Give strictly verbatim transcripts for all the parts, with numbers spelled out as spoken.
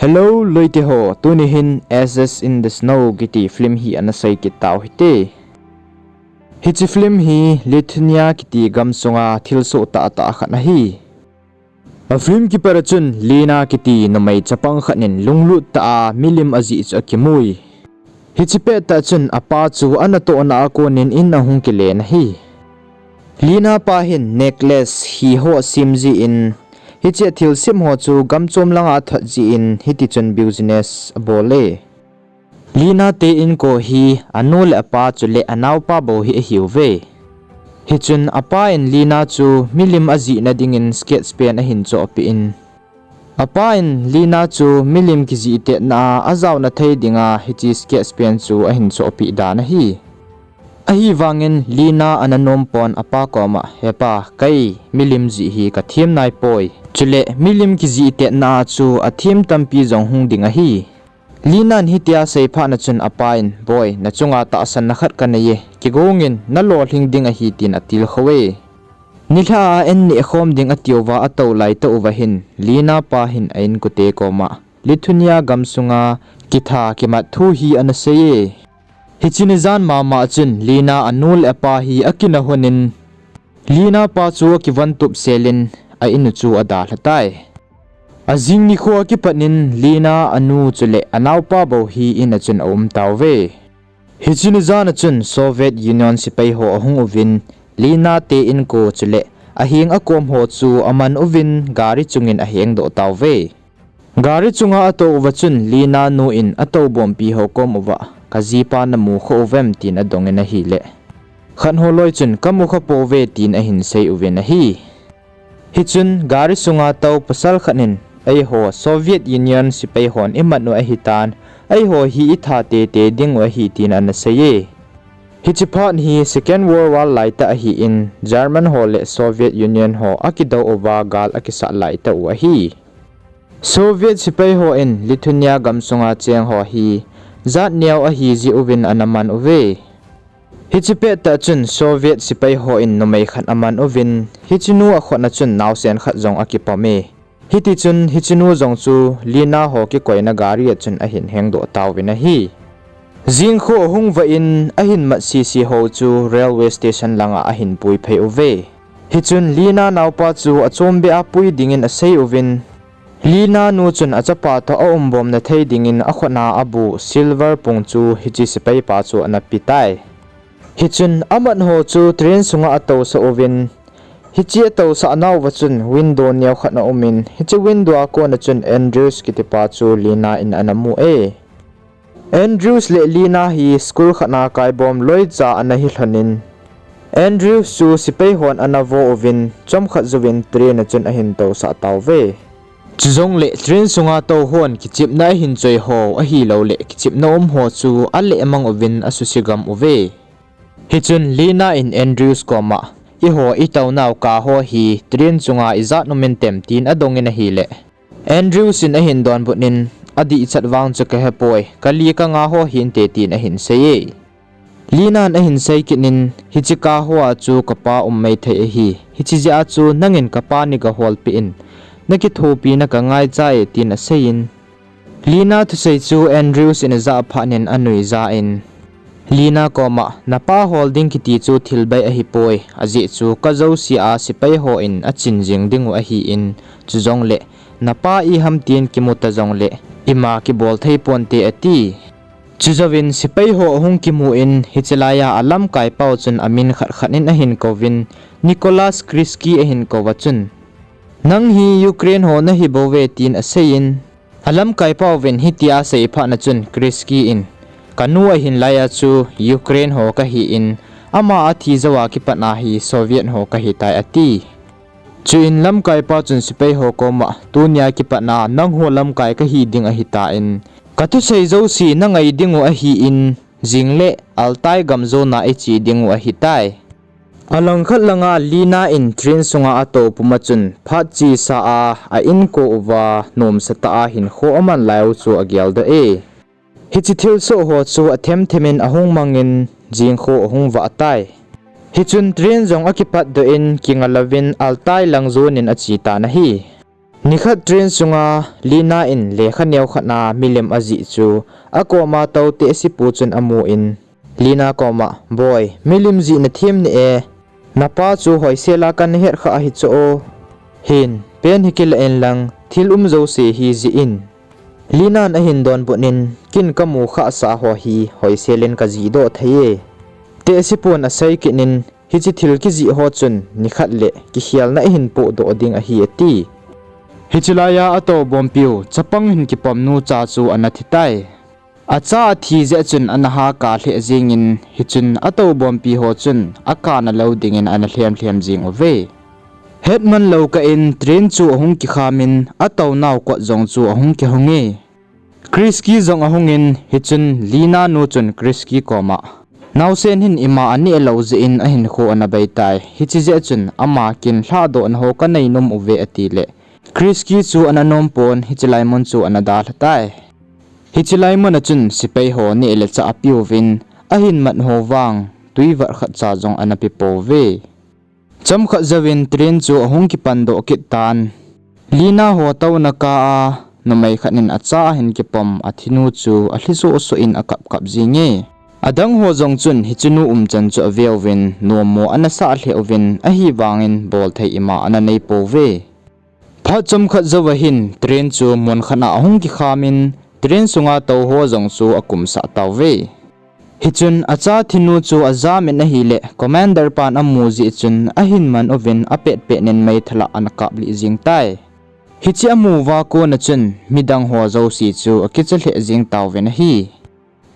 Hello loite ho, tuni hin Ashes in the Snow kiti film hi ana sei kit tau hite. Hiche film hi Lithuania kiti gamsunga thilsoh tahtah khat ahi. A film kipat a chun Lena kiti numei chapang khat in lunglut tah a milim ajih chu akimui. Hiche pettah chun apa chu anatohna a konin in ahung kilen ahi. Lena pa hin necklace hiho sem jin, hiche thilsem ho chu gamchom langa athot jin, hitichun business abol e. Lena te inko hi anu le apa chule anaopa bou hi ahiuve. Hichun apa in Lena chu milim ajihna dingin sketch pen ahin chohpeh in, apa in Lena chu milim kijih tetna a ajaona thei dinga hiche sketch pen chu ahin chohpeh dan ahi. Ahivangin Lena ana nompon apa koma, He pa, kei milim jih hi kathem naipoi. Chule milim kijih tetna a chu athem tampi jong hung ding ahi. Lena in hitia asei phatna chun apa in, Boi, nachunga tahsanna khat kanei e, kigongin nalolhing ding ahi, tin atilkhou e. Nilhah a an nehkhom ding atiuva atou laitah uva hin Lena pa hin a inkote koma Lithuania gamsunga kitha kimat thu hi ana sei e. Hiche nijan mama chun Lena anu le apa hi akinah honin, Lena pa chu akivontup selin a in u chu adalha tai. Ajing nikho akipat in Lena anu chule anaopa bou hi in a chun aum tauve. Hiche nijan a chun Soviet Union sepai ho ahung uvin, Lena te inko chule aheng akom ho chu aman uvin gari chungin ahengdoh tauve. Gari chunga atou uva chun Lena nu in atoubompi ho kom uva, Kajipa namu kha uvem, tin adongin ahile, khat ho loi chun, Kamu kha pouve, tin ahin sei uvin ahi. Hichun gari sunga tou pasal khat in, Eiho Soviet Union sepai hon imat u ahitan, eiho hi itha tete ding u ahi, tin ana sei e. Hiche phat hi Second World War laitah ahin, German ho le Soviet Union ho akidou uva gal akisat laitah u ahi. Soviet sepai hon Lithuania gamsunga cheng ho hi jat neo ahi jeh uvin ana man uve. Hiche pettah chun Soviet sepai hon numei khat aman uvin, hiche nu akhutna chun naosen khat jong akipom e. Hitichun hiche nu jong chu Lena ho kikoina gari a chun ahin hengdoh tauvin ahi. Jingkho ahung vah in ahin mat sese ho chu railway station langa ahin puiphei uve. Hichun Lena naopa chu achombeh a pui dingin asei uvin, Lena nu chun achapa toh aumbomna thei dingin akhutna abu silver pung chu hiche sepaipa chu ana petai. Hichun amat ho chu train sunga atousah uvin, hiche atousah nauva chun window neokhat aumin, hiche window a kona chun Andrews kitipa chu Lena in ana mu e. Andrews le Lena hi school khatna kaibom loicha ana hilhonin, Andrews chu sepai hon ana vo uvin, chomkhat jouvin train a chun ahin tousah tauve. Chujongle train sunga tou hon kichepna ahin choi ho ahiloule kichepna um ho chu alehmang uvin asuse gam uve. Hichun Lena in Andrews koma, Eiho itounau car ho hi train chunga ijat um intem, tin adongin ahile, Andrews in ahin donbut in, Adihchat vang chu kahepoi, kali kanga ho hinte, tin ahin sei e. Lena'n ahin sei kit in, Hiche car hoa chu kapa um maithei ahi, hiche jeh a chu nangin kapa nei gaholpeh in, nakithopina kangaichai e, tin aseiyin, Lena thusei chu Andrews in ajah phat in anuija in, Lena koma, Napa hol ding kiti chu thil bei ahipoi, ajeh chu car jouse a sepai hon achin jing dingu ahin, chujongle napa iham tin kimuta jongle ima kibol thei ponte, ati. Chujouvin sepai ho ahung kimun, hiche laiya alamkaipau chun amin khat khat in ahin kouvin, Nicholas Kritsky ahin kouva chun, Nang hi Ukraine ho nahibouve, tin aseiyin, alamkaipauvin hitia asei phatna chun Kritsky in, Kanu ahin laiya chu Ukraine ho kahin, ama athi jouva kipatna hi Soviet ho kahitai, ati. Chuin lamkaipa chun sepai ho koma, Tunia kipatna nangho lamkai kahi ding ahitan, kathusei jouse nangai dingu ahin, jingle Altai gam jona iche dingu ahitai. Alangkhat langa Lena in train sunga atou puma chun phat chesa a a-inko uva nomsatah a hinkho aman laiu chu ageldoh e. Hiche thilsoh ho chu athemthemin ahung mangin jingkho ahung vahtai. Hichun train jong akipatdoh in kingalouvin Altai lang jonin achetan ahi. Nikhat train sunga Lina in lekha neo khat a milim ajih chu akoma tou tehsepu chun amun, Lina koma, "Boi, milim jih nathem neh e. Napa chu hoisel a kana het kha ahi chu o. Hin, pen hi kila inlang, thil um jouse hi jih in." Lina in ahin donbut in, "Ken kamu khah sa ho hi hoisel in kajih doh thei e. Tehsepun asei kit in, hiche thil kijih ho chun nikhat le kikhelna ahin pohdoh ding ahi," ati. Hiche laiya atoubompiu, chapang hin kipom nu cha chu ana thi tai. Acha athi jeh chun ana haka lheh jingin, hichun atoubompi ho chun akana lou dingin ana lhemlhem jing uve. Hetman lou kah in train chu ahung kikhamin, atounau kot jong chu ahung kihong e. Krisky jong ahungin, hichun Lina nu chun Krisky koma, "Naosen hin ima aneh lou jeh in ahinkho ana bei tai. Hiche jeh chun ama kin lhahdohna ho kanei nom uve," atile, Krisky chu ana nom pon, hiche lai mun chu ana dalha tai. Hiche lai mun a chun sepai ho neh le chah apeuvin, ahin mat ho vang tui vat khat cha jong ana pe pouve. Chomkhat jouvin train chu ahung kipan doh kit tan. Lina ho touna kah a numei khat in acha ahin kipom athinu chu alhi sohsoh in akap kap jing e. Adang ho jong chun hichenu umchan chu aveuvin, nommo ana sah lheh uvin, ahivangin bolthei ima ana nei pouve. Phat chomkhat jouva hin train chu mun khat a ahung kikhamin, train sunga tou ho jong chu akumsah tauve. Hichun acha thinu chu ajamin ahile, commander pan amu jeh chun ahin man uvin, apetpet in meithal a ana kaplih jing tai. Hiche amu uva kona chun midang ho jouse chu akicha lheh jing tauvin ahi.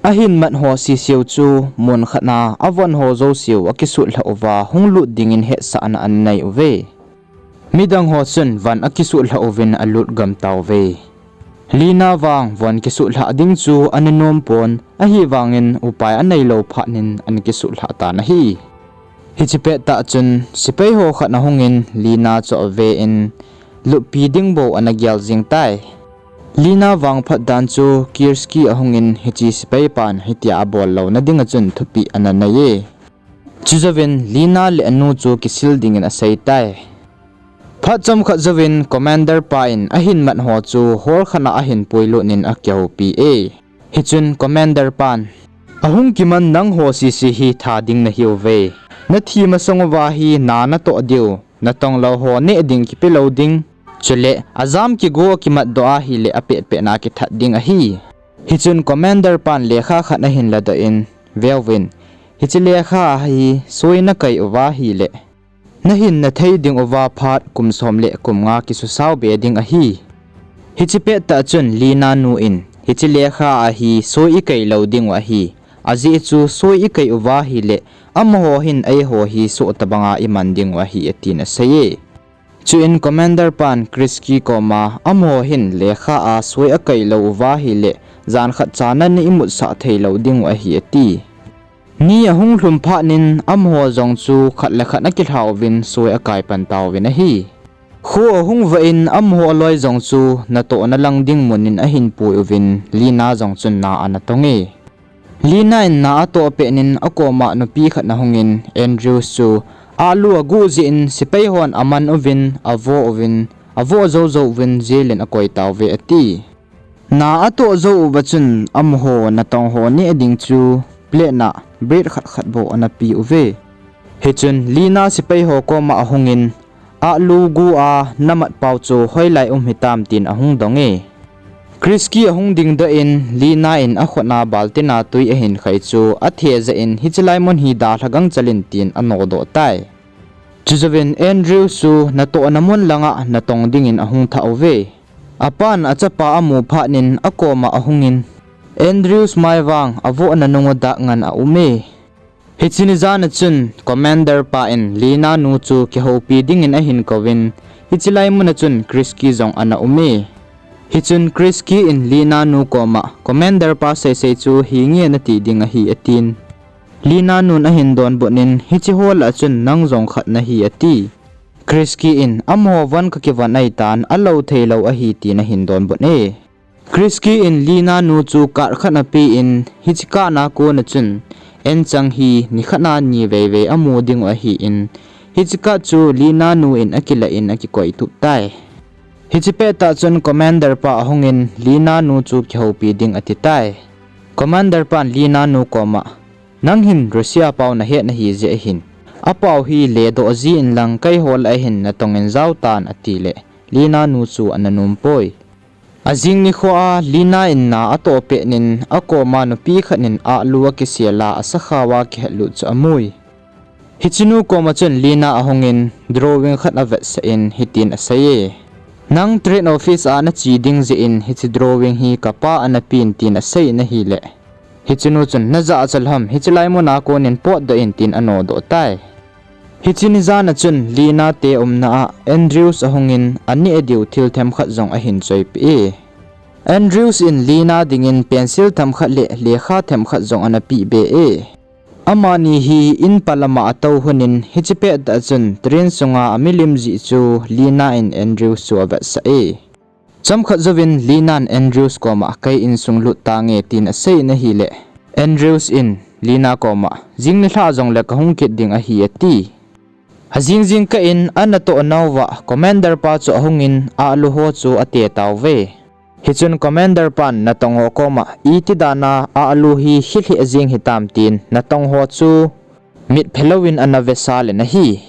Ahin mat ho seseu chu mun khat a avon ho jouseu akisutlhah uva hung lut dingin hetsahna ana nei uve. Midang ho chun von akisutlhah uvin alut gam tauve. Lina vang von kisutlhah ding chu ana nom pon, ahivangin upai aneilou phat in ana kisutlhah tan ahi. Hiche pettah chun sepai ho khat ahungin Lina chu aven, luppi ding bou ana gel jing tai. Lina vangphat dan chu Krisky ahungin hiche sepai pan hitia abol louna dinga chun thupeh ana nei e. Chujouvin Lina le anu chu kisil dingin asei tai. Phat chomkhat jouvin commander pa in ahin mat ho chu hall khat a ahin puilut in akihoupi e. Hichun commander pan, "Ahung kiman nangho sese hi tha ding nahiuve. Nathi masang uva hi na natoh diu, natong lou ho neh ding kipe lou ding. Chule ajam kigo kimatdoh ahile apetpet a kithat ding ahi." Hichun commander pan lekha khat ahin ladoh in, "Veuvin, hiche lekha a hi soi nakai uva ahile, nahinna thei ding uva phat kum som le kum nga kisusao be ding ahi. Hiche pettah chun Lina nu in, hiche lekha a hi soi ikai lou dingu ahi. Ajeh chu soi ikai uva ahile, amaho hin eiho hi soh tobanga iman dingu ahi," atin asei e. Chuin commander pan Krisky koma, "Amaho hin lekha a soi akai lou uva ahile, jan khat channa imutsah thei lou dingu ahi," ati. Ni ahung lhum phat in amaho jong chu khat le khat akilhauvin soi akai pan tauvin ahi. Kho ahung vah in amaho loi jong chu natohna lang ding mun in ahin pui uvin Lina jong chun na ana tong e. Lina in na atoh pet in akoma nupi khat ahungin Andrews chu ahlu aguh jeh in sepai hon aman uvin, avo uvin, avo jou jou uvin jail in akoi tauve ati. Na atoh jou uva chun amaho natong ho neh ding chu plate a bread khat khat bou ana pe uve. Hichun Lina sepai ho koma ahungin, "Ahlu guh a namat pau chu hoilai um hitam?" tin ahung dong e. Krisky ahung dingdoh in Lina in akhut a baltin a tui ahin khai chu athe jeh in, "Hiche lai mun hi dalha gangchal in," tin anodoh tai. Chujouvin Andrews chu natohna mun langa natong dingin ahung thah uve. Apan achapa amu phat in akoma ahungin, Andrews mai vang avohna nunga dak ngen aum e. Hiche ni jan a chun commander pa in Lina nu chu kihoupi dingin ahin kouvin, hiche lai mun a chun Krisky jong ana um e. Hichun Krisky in Lina nu koma, "Commander pa seisei chu hinge nati ding ahi," atin. Lina nun ahin donbut in, "Hiche hall a chun nang jong khat nahi," ati. Krisky in, "Amaho von kakivon ahitan, alou thei lou ahi," tin ahin donbut e. Krisky in Lina nu chu card khat apen, hiche card a kona chun, anchang hi nikhat a ni veivei amu dingu ahin, hiche card chu Lina nu in akilah in akikoi tup tai. Hiche pettah chun Commander pa ahungin Lina nu chu kihoupi ding ati tai. Commander pan Lina nu koma, nang hin Russia pau nahet nahi jeh hin, apau hi ledoh jin lang keiho lah a hin natongin jao tan atile, Lina nu chu ana nompoi. Ajing nikho a Lina in na atoh pet in akoma nupi khat in ahlu akisel a asakhao a kihetlut chu amui. Hichenu koma chun Lina ahungin drawing khat avetsah in hitin aseiye, nang train office a nache ding jeh in hiche drawing hi kapa ana pen tin asei in ahile, hichenu chun najahcha lou ham, hiche lai muna konin potdoh in tin anodoh tai. Hiche ni jan a chun Lina te umna a Andrews ahungin aneh diu thil themkhat jong ahin choipeh e. Andrews in Lina dingin pencil themkhat le lekha themkhat jong ana peh be e. Amani hi in palama atou lhonin hiche pettah chun train sunga amilim jeh chu Lina in Andrews chu avetsah e. Chomkhat jouvin Lina in Andrews koma kei insung lut tange tin asei in ahile, Andrews in Lina koma jing nilhah jongle kahung kit ding ahi ati. Ajing jingkah in anatoh nauva Commander pa chu ahungin ahlu ho chu ate tauve. Hichun Commander pan natong ho koma iti dan a ahlu hi khilheh jeng hitam tin natong ho chu mitphe louvin ana vesal in ahi.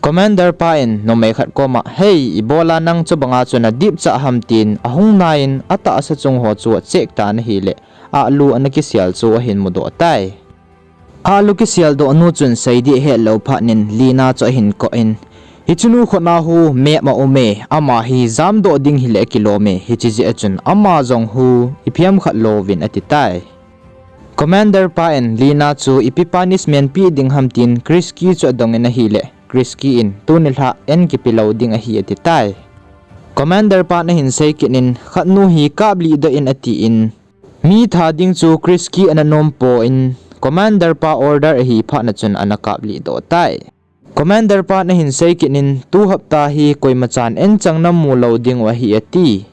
Commander pa in numei khat koma, hei, ibola nang chubanga chu nadipcha ham tin ahung nai in atahsa chung ho chu acheck tan ahile, ahlu ana kisel chu ahin mudoh tai. Ahlu kiseldoh nu chun seidih hetlou phat in Lina chu ahin koh in, hichenu khutna hu map a um e, ama hi jamdoh ding hile akilom e, hiche jeh a chun ama jong hu iphem khat louvin ati tai. Commander pa in Lina chu ipi punishment pe ding ham tin Krisky chu adongin ahile, Krisky in tuni lhah en kipe lou ding ahi ati tai. Commander pan ahin sei kit in khatnu hi kaplih doh in atin, mi tha ding chu Krisky ana nompon, Commander pa order ahi phat na chun ana kaplih doh tai. Commander pan ahin sei kit in tu hapta hi koimachan enchang namu lou dingu ahi ati.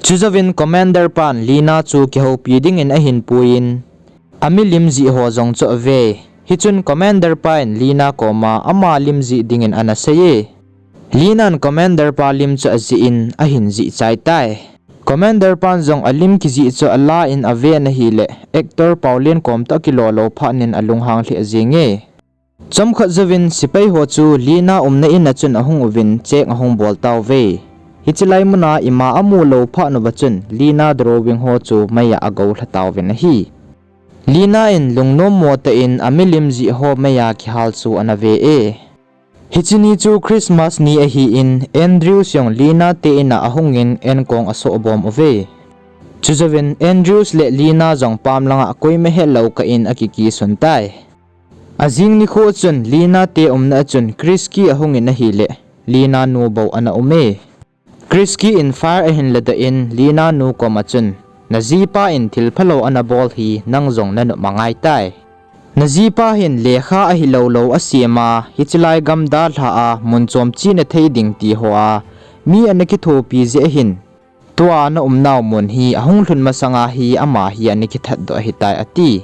Chujouvin Commander pan Lina chu kihoupi dingin ahin puiyin, amilim jih ho jong chu ave. Hichun Commander pa in Lina koma ama lim jih dingin ana seiye. Lina in Commander pa lim chu ajih in ahin jih chai tai. Commander pan jong alim kijih chu ala in aven ahile, actor Paolian kom toh akilo lou phat in alunghang lheh jenge. Chomkhat jouvin sepai ho chu Lina umna in a chun ahung uvin check ahung bol tauve. Hiche lai muna ima amu lou phat uva chun Lina drawing ho chu meiya agou lha tauvin ahi. Lina in lungnom mo tah in amilim jih ho meiya kihal chu ana ve e. Hiche ni chu Christmas ni ahin, Andrews jong Lina te in a ahungin enkong asoh bom uve. Chujouvin Andrews le Lina jong pam langa koima hetlou kah in akikisun tai. Ajing nikho chun Lina te umna a chun Krisky ahungin ahile, Lina nu bou ana um e. Krisky in fire ahin ladoh in Lina nu koma chun, najipa in thil phalou ana bol hi nang jong nanop angai tai. Najipa hin lekha ahilou lou asem a, hiche lai gam dalha a mun chom chena thei ding ti ho a mi ana kithopi jeh ahin, tua naumnau mun hi ahung lhun masanga hi ama hi ana kithatdoh ahitai ati.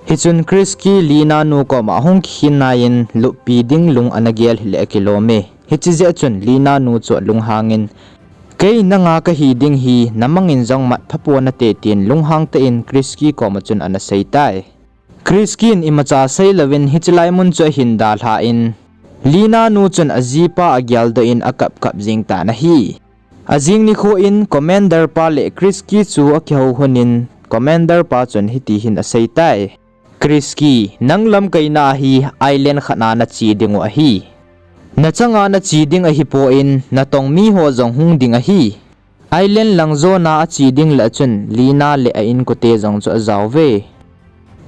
Hichun Krisky Lina nu koma ahung kikhin nai in luppi ding lung ana gel hile akilom e. Hiche jeh chun Lina nu chu alunghangin, kei nanga kahi ding hi namangin jong mat phapon nate tin lunghang tah in Krisky koma chun ana sei tai. Krisky in imacha seilouvin hiche lai mun chu ahin dalhan, Lina nu chun ajipa ageldoh in akap kap jeng tan ahi. Ajing nikho in Commander pa le Krisky chu akihou lhonin Commander pa chun hiti hin asei tai. Krisky, nang lamkaina hi island khat a nache dingu ahi. Nachanga nache ding ahipon, natong mi ho jong hung ding ahi. Island lang jona ache ding lah chun Lina le a inkote jong chu ajaove.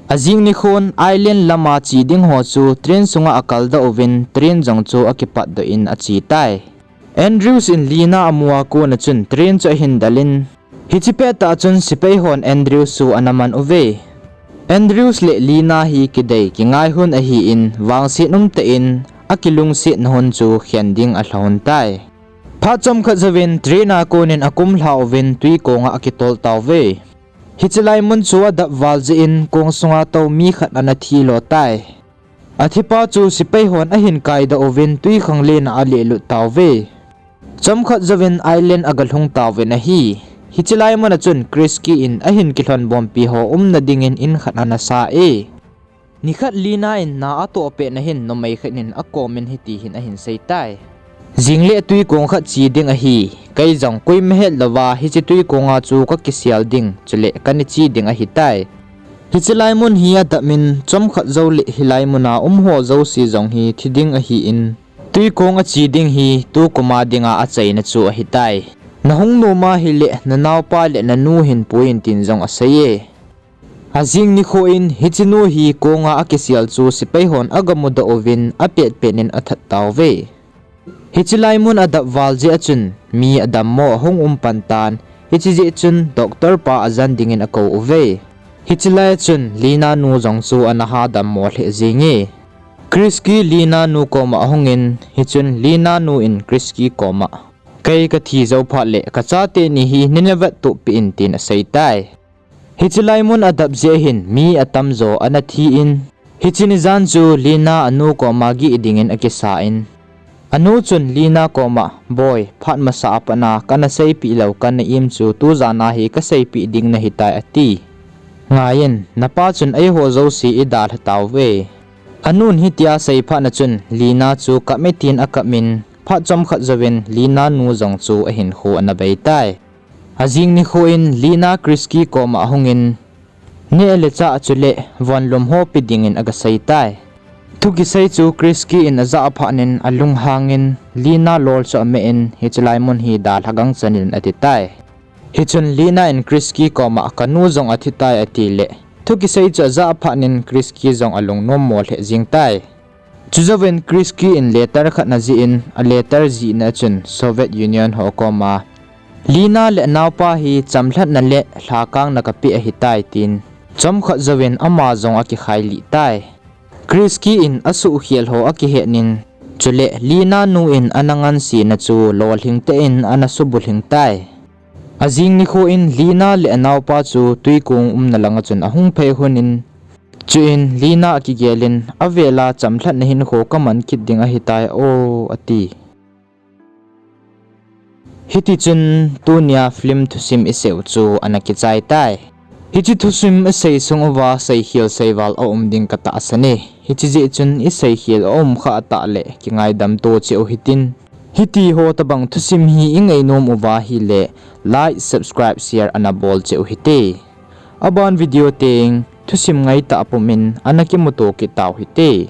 Ajing nikhon island lama che ding ho chu train sunga akaldoh uvin train jong chu akipatdoh in ache tai. Andrews in Lina amu a kona chun train chu ahin delin, hiche pettah chun sepai hon Andrews chu ana man uve. Andrews le Lina hi kidei kingai lhon ahin, vangset umtah in akilungsetna lhon chu khen ding alha lhon tai. Phat chomkhat jouvin train a konin akumlha uvin twi konga akitol tauve. Hiche lai mun chu adap val jeh in kong sunga tou mi khat ana thi lo tai. Athipa chu sepai hon ahin kaidoh uvin twikhanglen a alelut tauve. Chomkhat jouvin island agalhung tauvin ahi. Hiche lai mun a chun Chrisky in ahin kilhonbompi ho umna dingin in khat ana sa e. Nikhat Lina in na atoh petna hin numei khat in akomin hiti hin ahin seitai. Jing le twikong khat che ding ahi. Kei jong koima het louva hiche twikong a chu kakisel ding, chule kana che ding ahitai. Hiche lai mun hi adap in chomkhat jou le hilai mun a um ho jouse jong hi thi ding ahin, twikong ache ding hi tu kum a dinga achaina chu ahitai. Nahung nom a hile nanaopa le nanu hin pui in tin jong asei e. Ajing nikho in hiche nu hi kong a akisel chu sepai hon agamudoh uvin apetpet in athat tauve. Hiche lai mun adap val jeh a chun mi adammo ahung um pan tan, hiche jeh chun doctor pa ajan dingin akou uve. Hiche lai a chun Lina nu jong chu ana ha dammo lheh jenge. Chrisky Lina nu koma ahungin, hichun Lina nu in Chrisky koma, kei kathi jou phat le kachate ni hi neina vettohpeh in tin aseitai. Hiche lai mun adap jeh hin mi atamjo ana thi in, hiche ni jan chu Lina anu koma geh dingin akisa in, anu chun Lina koma, boi, phat masa a pat a kana seipeh lou kana im chu tujan a hi kaseipeh ding nahitai ati. Ngaiyin, napa chun eiho jouse idalha tauve. Anun hitia asei phat a chun Lina chu kap e tin akap in, phat chomkhat jouvin Lina nu jong chu ahinkho ana beitai. Ajing nikho in Lina Chrisky koma ahungin, neh le chah chule von lum ho pe dingin agaseitai. Thu kisei chu Chrisky in ajah phat in alunghangin Lina lol chu ameh in hiche lai mun hi dalha gangchan in atitai. Hichun Lina in Chrisky koma kanu jong athitai atile, thu kisei chu ajah phat in Chrisky jong alungnommo lheh jengtai. Chujouvin Chrisky in letter khat ana jih in, a letter jihna a chun Soviet Union ho koma, Lina le anaopa hi chamlhatna le lhakangna kapeh ahitai tin, chomkhat jouvin ama jong akikhai lih tai. Chrisky in asuhkhel ho akihet in, chule Lina nu in ana ngansena chu lolhing tah in ana subulhing tai. Ajing nikho in Lina le anaopa chu twikong umna langa chun ahung phei lhon in, chuin Lina akigel in, avel a chamlhatna hinkho kaman kit ding ahitai o, ati. Hitichun tunia film thusim iseiu chu ana kichai tai. Hiche thusim isei sung uva seikhel seival aum ding katahsan e. Hiche jeh chun iseikhel aum khah tah le kingaidam to cheh u hitin. Hitiho tobang thusim hi ingainom uva ahile like, subscribe, share ana bol cheh u hite. Aban video teng thusim ngaitah pumin ana kimuto kit tau hite.